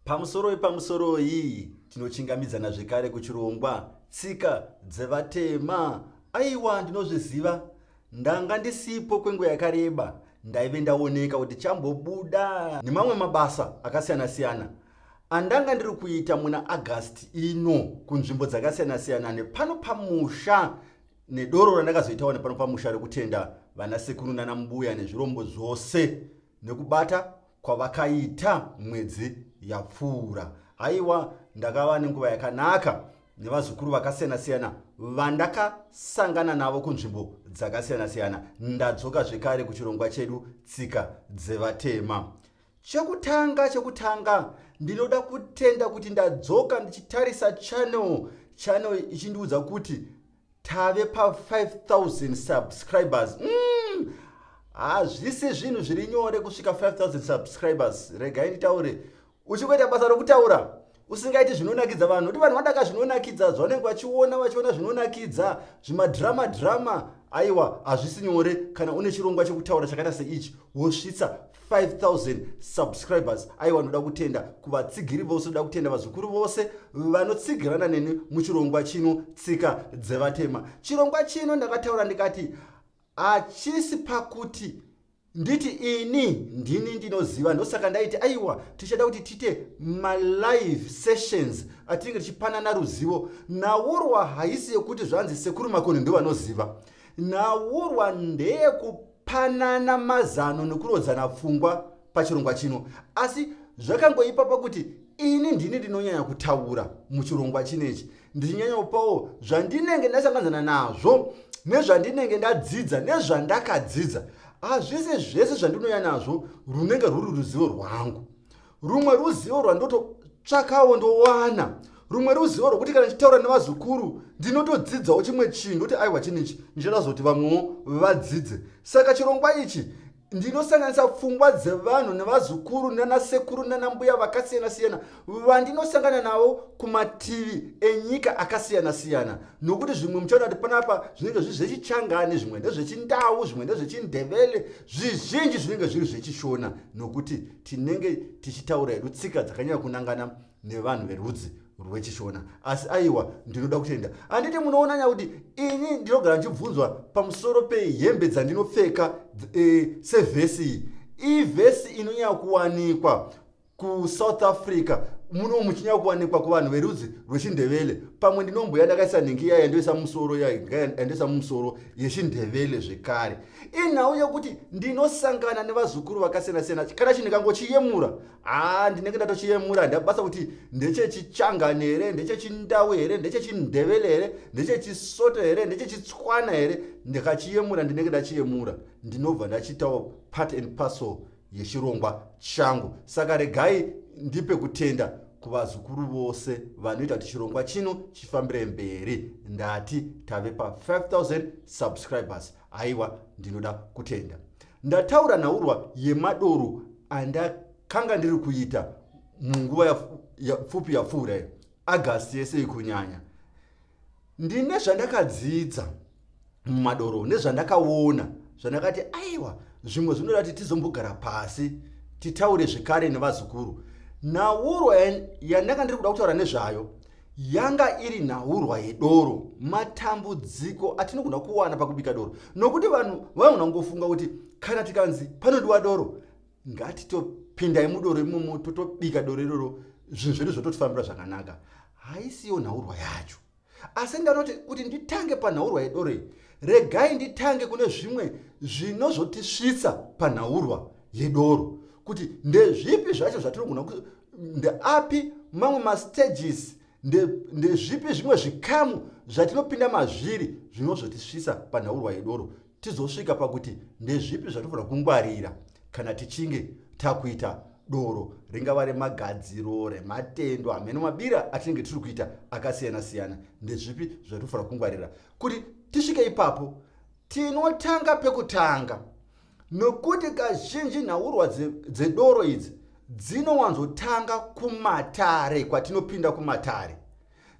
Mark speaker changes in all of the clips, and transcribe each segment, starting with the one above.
Speaker 1: Pamusoroi pamusoroi tinochingamidzana zvekare kuchirongwa tsika dzevatema. Aiwa ndinozviziva ndanga ndisipo kwenguva yakareba ndaive ndaoneka kuti chambobuda nemamwe mabasa akasiyana-siyana andanga ndiri kuita muna August ino kunzvimbo dzakasiyana-siyana nepano pamusha nedoro randakazoitawo nepano pamusha rekutenda vana sekuru nana mbuya nezvirombo zvose nekubata kwavakaita mwedzi yapfuura. Haiwa ndakava nenguva yakanaka nevazukuru vakasiyana-siyana vandakasangana navo kunzvimbo dzakasiyana-siyana. Ndadzoka zvekare kuchirongwa chedu Tsika Dzevatema. Chekutanga chekutanga ndinoda kutenda kuti ndadzoka ndichitarisa channel channel ichindiudza kuti tave pa 5000 subscribers. Hazvisi zvinhu zviri nyore kusvika 5000 subscribers. Regai nditaure, uchingoita basa rokutaura usingaiti zvinonakidza vanhu, nokuti vanhu vadaka zvinonakidza zvavanenge vachiona, vachiona zvinonakidza zvimadhirama dhirama. Aiwa, hazvisi nyore kana une chirongwa chekutaura chakaita seichi wosvitsa 5000 subscribers. Aiwa, ndoda kutenda kuvatsigiri vose, ndoda kutenda vazukuru vose vanotsigirana neni muchirongwa chino Tsika Dzevatema. Chirongwa chino ndakataura ndikati hachisi pakuti nditi ini ndini ndinoziva, ndosaka ndaiti aiwa tichada kuti tiite malive sessions atinenge tichipanana ruzivo. Nhaurwa haisi yekuti zvanzi Sekuru Makoni ndo vanoziva. Nhaurwa ndeyekupanana mazano nekurodzana pfungwa pachirongwa chino, asi zvakangoipa pakuti ini ndini ndinonyanya kutaura muchirongwa chinechi, ndichinyanya kupawo zvandinenge ndasanganzana nazvo nezvandinenge ndadzidza nezvandakadzidza. Hazvisi zvese zvandinouya nazvo runenge rwuri ruzivo rwangu. Rumwe ruzivo rwandototsvakawo ndowana, rumwe ruzivo rwokuti kana ndichitaura nevazukuru ndinotodzidzawo chimwe chinhu, ndoti aiwa chinhu ichi ndichada zoti vamwewo vadzidze. Saka chirongwa ichi ndinosanganisa pfungwa dzevanhu nevazukuru nanasekuru nanambuya vakasiyana-siyana vandinosangana navo kumativi enyika akasiyana-siyana, nokuti zvimwe muchaona kuti panapa zvinenge zviri zvechichangani, zvimwe ndezvechindau, zvimwe ndezvechindevele, zvizhinji zvinenge zviri zvechishona, nokuti tinenge tichitaura hedu tsika dzakanyanya kunangana nevanhu verudzi rwechishona. Asi aiwa, ndinoda kutenda. Handiti munoona nya kuti ini ndinogara ndichibvunzwa pamusoro pehembe dzandinopfeka sevhesi iyi. Ivhesi inonyanya kuwanikwa kuSouth Africa muno, muchinyanya kuwanikwa kuvanhu verudzi rwechindevele. Pamwe ndinomboya ndakaisa nhingi iya yandoisa mumusoro, yandoisa mumusoro yechindevele zvekare. Inhau yekuti ndinosangana nevazukuru vakasiyana siyana. Kana chinhu ndikangochiyemura, haa, ndinenge ndatochiyemura. Ndabasa kuti ndechechichangani here, ndechechindau here, ndechechindevele here, ndechechisoto here, ndechechitswana here, ndikachiyemura ndinenge ndachiyemura, ndinobva ndachiitawo part and parcel yechirongwa changu. Saka regai ndipe kutenda kuvazukuru vose vanoita kuti chirongwa chino chifambire mberi. Ndati tave pa 5000 subscribers. Aiwa, ndinoda kutenda. Ndataura nhaurwa yemadoro andakanga ndiri kuita munguva pfupi yapfuura, August yese kunyanya. Ndine zvandakadzidza mumadoro nezvandakaona zvandakati aiwa, zvimwe zvinoda kuti tizombogara pasi titaure zvekare nevazukuru. Nhaurwa yandanga ndiri kuda kutaura nezvayo yanga iri nhaurwa yedoro, matambudziko atinogona kuwana pakubika doro, nokuti vanhu vanogona kungofunga kuti kana tikanzi panodiwa doro, ngatitopindai mudoro imomo totobika doro iroro, zvinhu zvedu zvototifambira zvakanaka. Haisiyo nhaurwa yacho. Asi ndanoti kuti nditange panhaurwa yedoro iyi, regai nditange kune zvimwe zvinozotisvitsa panhaurwa yedoro, kuti ndezvipi zvacho zvatinogona, ndeapi mamwe mastages, ndezvipi zvimwe zvikamu zvatinopinda mazviri zvinozotisvitsa panhaurwa yedoro, tizosvika pakuti ndezvipi zvatinofanira kungwarira kana tichinge takuita doro, ringava remagadziro, rematendo, hameno mabira atinenge tiri kuita akasiyana-siyana. Ndezvipi zvatinofanira kungwarira kuti tisvike ipapo? Tinotanga pekutanga, nokuti kazhinji nhaurwa dzedoro idzi dzinowanzotanga kumatare. Kwatinopinda kumatare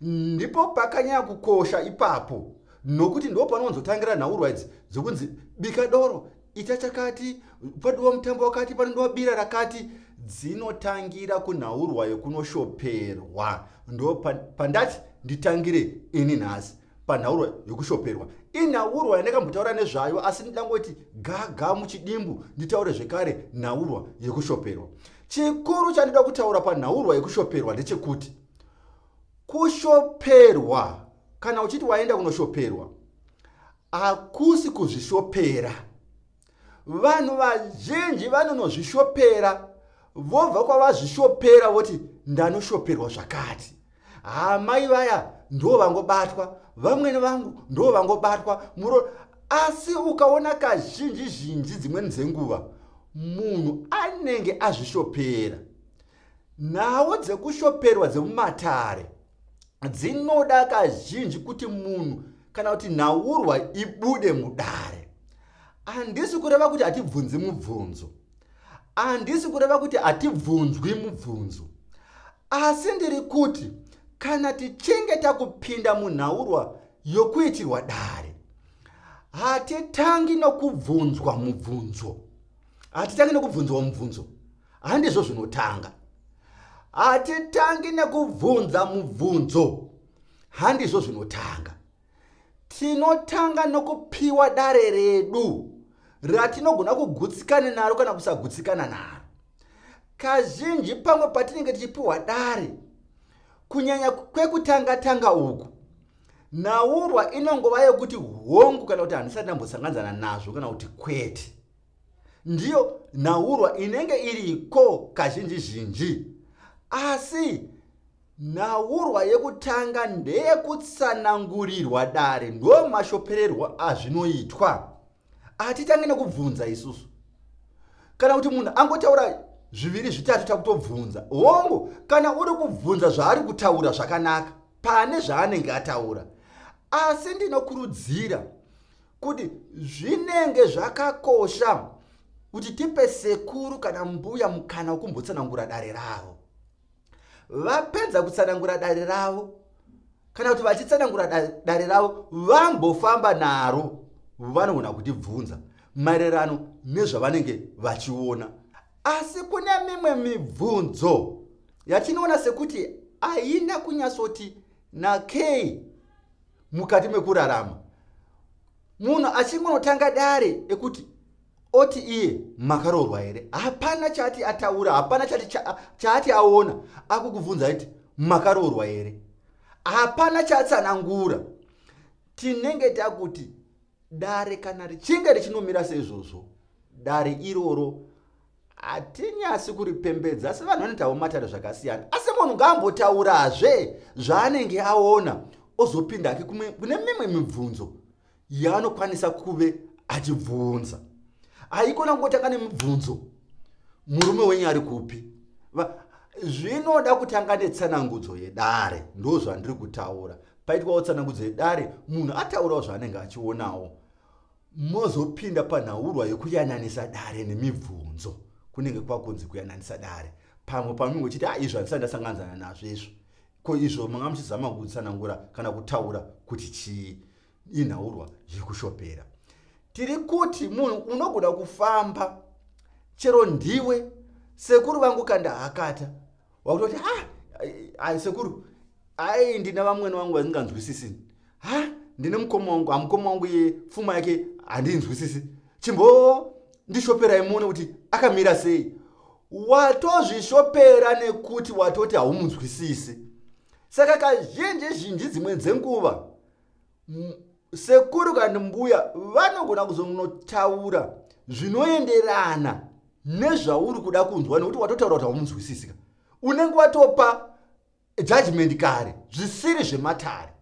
Speaker 1: ndipo pakanyanya kukosha ipapo, nokuti ndo panowanzotangira nhaurwa idzi dzokunzi bika doro, ita chakati, padiwa mutambo wakati, panodiwa bira rakati. Dzinotangira kunhaurwa yekunoshoperwa. Ndo pandati nditangire ini nhasi panhaurwa yokushoperwa. Inhaurwa yandakambotaura nezvayo, asi ndingangoti gaga muchidimbu nditaure zvekare nhaurwa yekushoperwa. Chikuru chandinoda kutaura panhaurwa yekushoperwa ndechekuti kushoperwa, kana uchiti waenda kunoshoperwa, hakusi kuzvishopera. Vanhu vazhinji vanonozvishopera, vobva kwavazvishopera voti ndanoshoperwa zvakati. Hamai vaya ndo vangobatwa, vamwene vangu ndo vangobatwa muro. Asi ukaona kazhinji zhinji dzimweni dzenguva munhu anenge azvishopera. Nhau dzekushoperwa dzemumatare dzinoda kazhinji kuti munhu kana kuti nhaurwa ibude mudare. Handisi kureva kuti hatibvunzi mubvunzo, handisi kureva kuti hatibvunzwi mubvunzo, asi ndiri kuti kana tichinge takupinda munhaurwa yokuitirwa dare, hatitangi nokubvunzwa mubvunzo. Hatitangi nokubvunzwa mubvunzo, handizvo zvinotanga. Hatitangi nekubvunza mubvunzo, handizvo zvinotanga. Tinotanga nokupiwa dare redu ratinogona kugutsikana naro kana kusagutsikana naro. Kazhinji pamwe patinenge tichipiwa dare, kunyanya kwekutanga tanga uku, nhaurwa inongova yekuti hongu kana kuti handisati ndambosanganzana nazvo kana kuti kwete. Ndiyo nhaurwa inenge iriko kazhinji zhinji. Asi nhaurwa yekutanga ndeyekutsanangurirwa dare, ndo mashopererwo azvinoitwa. Hatitange nekubvunza isusu, kana kuti munhu angotaura zviviri zvitatu takutobvunza. Hongu, kana uri kubvunza zvaari kutaura zvakanaka pane zvaanenge ataura, asi ndinokurudzira kuti zvinenge zvakakosha kuti tipe sekuru kana mbuya mukana wekumbotsanangura dare ravo. Vapedza kutsanangura dare ravo, kana kuti vachitsanangura dare ravo, vambofamba naro, vanogona kutibvunza maererano nezvavanenge vachiona. Asi kune mimwe mibvunzo yatinoona sekuti haina kunyatsoti nakei mukati mekurarama. Munhu achingonotanga dare ekuti oti iye makaroorwa here, hapana chaati ataura, hapana chaati aona, akukubvunza iti makaroorwa here, hapana chaatsanangura. Tinenge takuti dare kana richinge richinomira seizvozvo, dare iroro hatinyasi kuripembedza, asi vanhu vanoitawo matare zvakasiyana. Asi munhu ngaambotaurazve zvaanenge aona, ozopinda hake kune mimwe mibvunzo yaanokwanisa kuve achibvunza. Haikona kungotanga nemibvunzo, murume wenyu ari kupi? Zvinoda kutanga netsanangudzo yedare, ndo zvandiri kutaura. Paitwawo tsanangudzo yedare, munhu ataurawo zvaanenge achionawo, mozopinda panhaurwa yekuyananisa dare nemibvunzo. Kunenge kwakunzi kuyananisa dare, pamwe pamunenge uchiti ah, izvo handisati ndasanganzana nazvo izvo, ko izvo manga muchizama kutsanangura kana kutaura kuti chii? Inhaurwa yekushopera. Tiri kuti munhu unogona kufamba chero ndiwe sekuru vangu kandahakata, wakutoti ah, ai sekuru, ai ndina vamwene vangu vasinganzwisisi, ha ndine mukoma wangu, hamukoma wangu iye pfuma yake handinzwisisi, chimbo ndishoperai muone kuti akamira sei. Watozvishopera nekuti watoti haumunzwisisi. Saka kazhinji zhinji dzimwe dzenguva sekuru kana mbuya vanogona kuzonotaura zvinoenderana nezvauri kuda kunzwa, nekuti watotaura kuti haumunzwisisika, unenge watopa judgment kare zvisiri zvematare.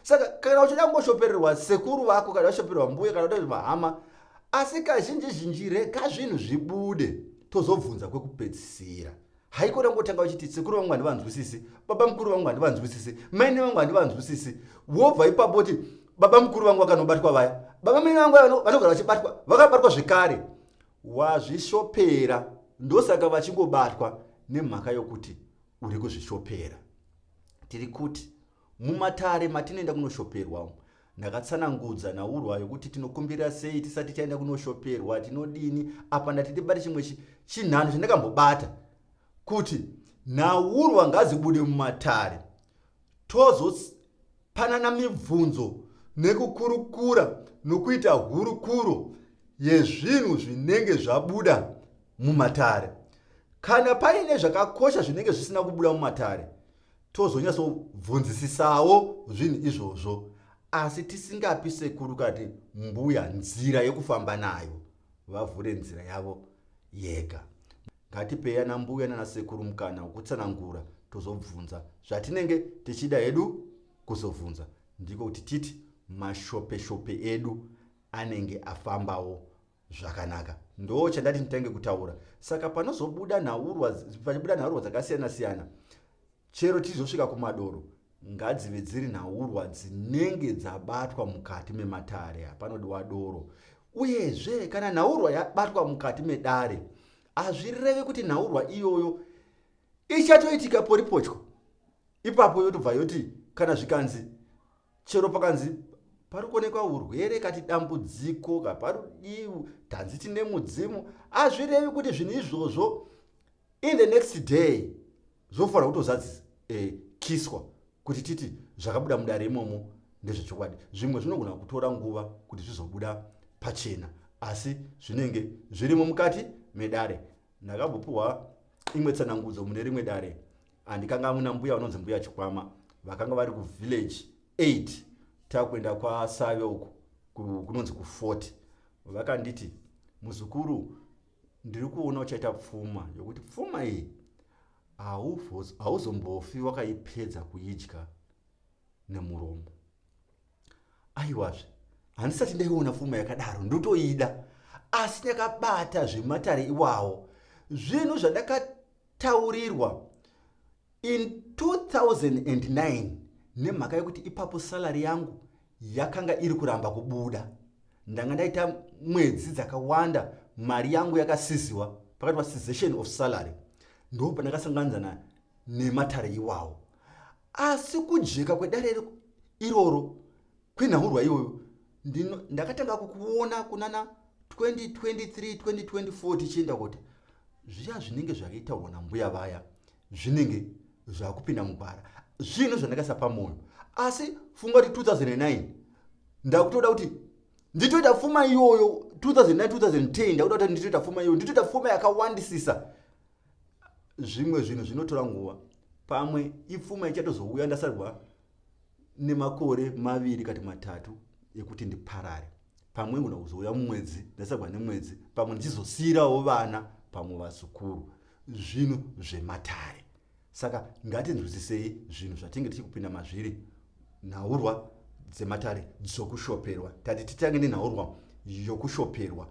Speaker 1: Saka kana uchida kungoshopererwa sekuru vako, kana washopererwa mbuya, kana uda mahama, asi kazhinji zhinji rega zvinhu zvibude, tozobvunza kwekupedzisira. Haikona kungotanga uchiti sekuru vangu handivanzwisisi, baba mukuru vangu handivanzwisisi, maine vangu handivanzwisisi, wobva ipapo kuti baba mukuru vangu vakanobatwa vaya, baba maine vangu vanogara vachibatwa, vakabatwa zvekare. Wazvishopera, ndosaka vachingobatwa, nemhaka yokuti uri kuzvishopera. Tiri kuti mumatare matinoenda kunoshoperwa umu, Ndakatsanangudza nhaurwa yokuti tinokumbira sei tisati taenda kunoshoperwa, tinodini. Apa ndati ndibate chimwe chinhano chandakambobata kuti nhaurwa ngadzibude mumatare, tozopanana mibvunzo nekukurukura nokuita hurukuro yezvinhu zvinenge zvabuda mumatare. Kana paine zvakakosha zvinenge zvisina kubuda mumatare, tozonyatsobvunzisisawo zvinhu izvozvo, asi tisingapi sekuru kati mbuya nzira yekufamba nayo, vavhure nzira yavo yega. Ngatipei ana mbuya nana sekuru mukana wekutsanangura, tozobvunza zvatinenge tichida hedu kuzobvunza. Ndiko kuti titi mashopeshope edu anenge afambawo zvakanaka. Ndo chandati nditange kutaura. Saka panozobuda nhaurwa, pachibuda nhaurwa dzakasiyana siyana, chero tizosvika kumadoro, ngadzive dziri nhaurwa dzinenge dzabatwa mukati mematare. Hapanodiwa doro. Uyezve kana nhaurwa yabatwa mukati medare, hazvirevi kuti nhaurwa iyoyo ichatoitika poripotyo ipapo, yotobva yoti kana zvikanzi, chero pakanzi pari kuonekwa urwere kati dambudziko kaparudii, tanzi tine mudzimu, hazvirevi kuti zvinhu izvozvo in the next day zvofanira kutozadzikiswa kuti titi zvakabuda mudare imomo ndezvechokwadi. Zvimwe zvinogona kutora nguva kuti zvizobuda pachena, asi zvinenge zvirimo mukati medare. Ndakambopiwa imwe tsanangudzo mune rimwe dare, handikangamwi, nambuya vanonzi Mbuya Chikwama, vakanga vari kuvillage 8, takuenda kwaSave uku kunonzi ku40. Vakanditi, "Muzukuru, ndiri kuona uchaita pfuma yokuti pfuma iyi hauzombofi wakaipedza kuidya nemuromo." Aiwazve, handisati ndaiona pfuma yakadaro, ndotoida, asi ndakabata zvematare iwawo, zvinhu zvandakataurirwa in 2009, nemhaka yekuti ipapo salary yangu yakanga iri kuramba kubuda. Ndanga ndaita mwedzi dzakawanda mari yangu yakasiziwa, pakati pa cessation of salary. Ndo pandakasanganidzana nematare iwawo. Asi kujeka kwedare iroro, kwenhaurwa iyoyo, ndakatanga kukuona kunana 2023, 2024 tichienda, kuti zviya zvinenge zvakaitaurwa nambuya vaya zvinenge zvakupinda mugwara, zvinhu zvandakaisa pamwoyo. Asi funga kuti 2009 ndakutoda kuti nditoita pfuma iyoyo, 2009, 2010 ndakuda kuti nditoita pfuma iyoyo, nditoita pfuma yakawandisisa. Zvimwe zvinhu zvinotora nguva. Pamwe ipfuma ichatozouya ndasarwa nemakore 2 kati 3 ekuti ndiparare. Pamwe ngona kuzouya mumwedzi ndasarwa nemwedzi, pamwe ndichizosiyirawo vana, pamwe vazukuru, zvinhu zvematare. Saka ngatinzwisisei zvinhu zvatinge tichikupinda mazviri, nhaurwa dzematare dzokushoperwa. Tati titange nenhaurwa yokushoperwa.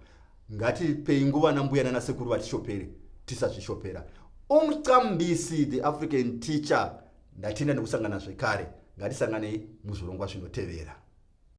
Speaker 1: Ngatipei nguva nambuya nanasekuru vatishopere, tisazvishopera. Umcambisi, the African Teacher, ndatinda nekusangana zvekare. Ngatisanganei muzvirongwa zvinotevera.